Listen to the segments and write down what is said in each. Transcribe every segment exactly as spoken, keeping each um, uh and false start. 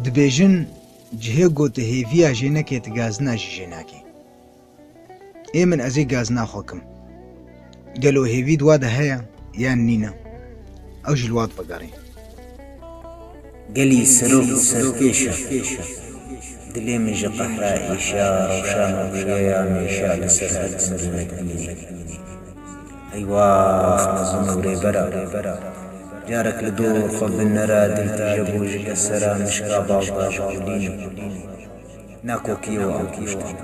Dibêjin, cihê ku tu hêviya jê nekê, tu gazina jî jê nakê. Ê min, ez ê gazina xwe kim. Gelo hêvî di wa de heye yan nîne? Ew jî li wa divegerê. Gelî serok serkêş e. Dilê min ji qehra êşa, rewşa min rûyeya mêşa li ser her dengê me dibîne. Eywax mezin û rêber e. Carek li dor xwe binera, dil tije bû ji kesera, mişka bal da ji gulîn. Nakokiyê we ew kuştin.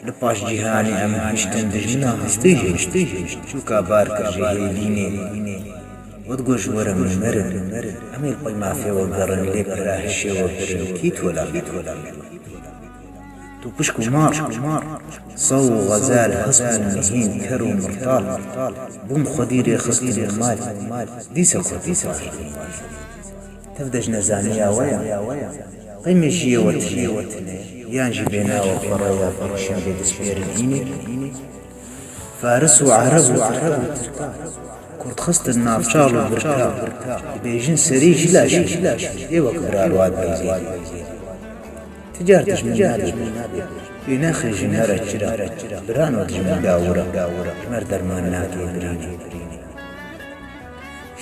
Li paş cîhanê em hiştin, dijmina hestê jê hiştin. Çûka bar kir ji hêlînê. We digot ji we re min merin. Em ê li pey mafê we gerin, lê pira hişê we birin. Kî tola, kî tola. Tu pişk û mar, saw û xezel, hesp û mihîn, ker û mirtal, bûn xwedî rêxistin û mal, dîsa ku dîsa. Tev de ji nezaniya we ye. Qey mejiyê we tune, yan jî bênawa xwe rêya pêşîn bê dispêrin hînê? Faris û Ereb û Tirka, Kurd xistin navçal û birka, dibêjin serî jila jî, ê wek bira li wa dibêjê. Ti car dijmin nabê, pê naxê ji me re çira, birano dijmin dawira, ji me re derman nake birîne.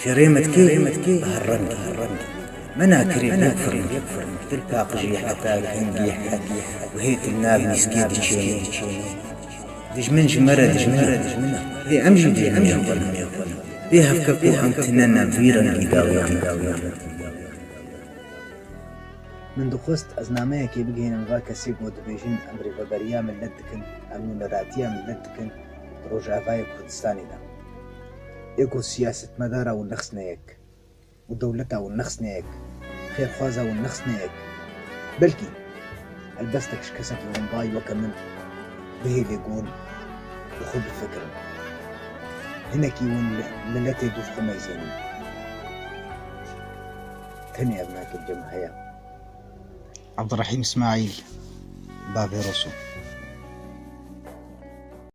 Şerê me dikê, bi her rengî. Me nakirê bê firm, dil paqijî heta gingî het, guhê til nav nîskê diçênê. Dijmin ji me re dijmin e. Lê em jî dijminên xwe ne. Bê hevkef û em tune ne vî rengî dawiyan. Min dixwest ez nameyekê bigihînim va kesê ku dibêjin em rêveberiya milet dikin, em nûneratiya milet dikin di Rojavayê Kurdistanê de. Ê ku siyasetmedara û nexsneyek û dewleta û nexsneyek, xêrxwaza û nexsneyek, belkî helbestek ji kesekî winday weke min bihêlê gon û xwe bifikirin. Hinekî win li miletê dûv xwe meyzênin. Tenê ev nakê cem heye. Abdurrahîm Îsmaîl, Bavê Roso.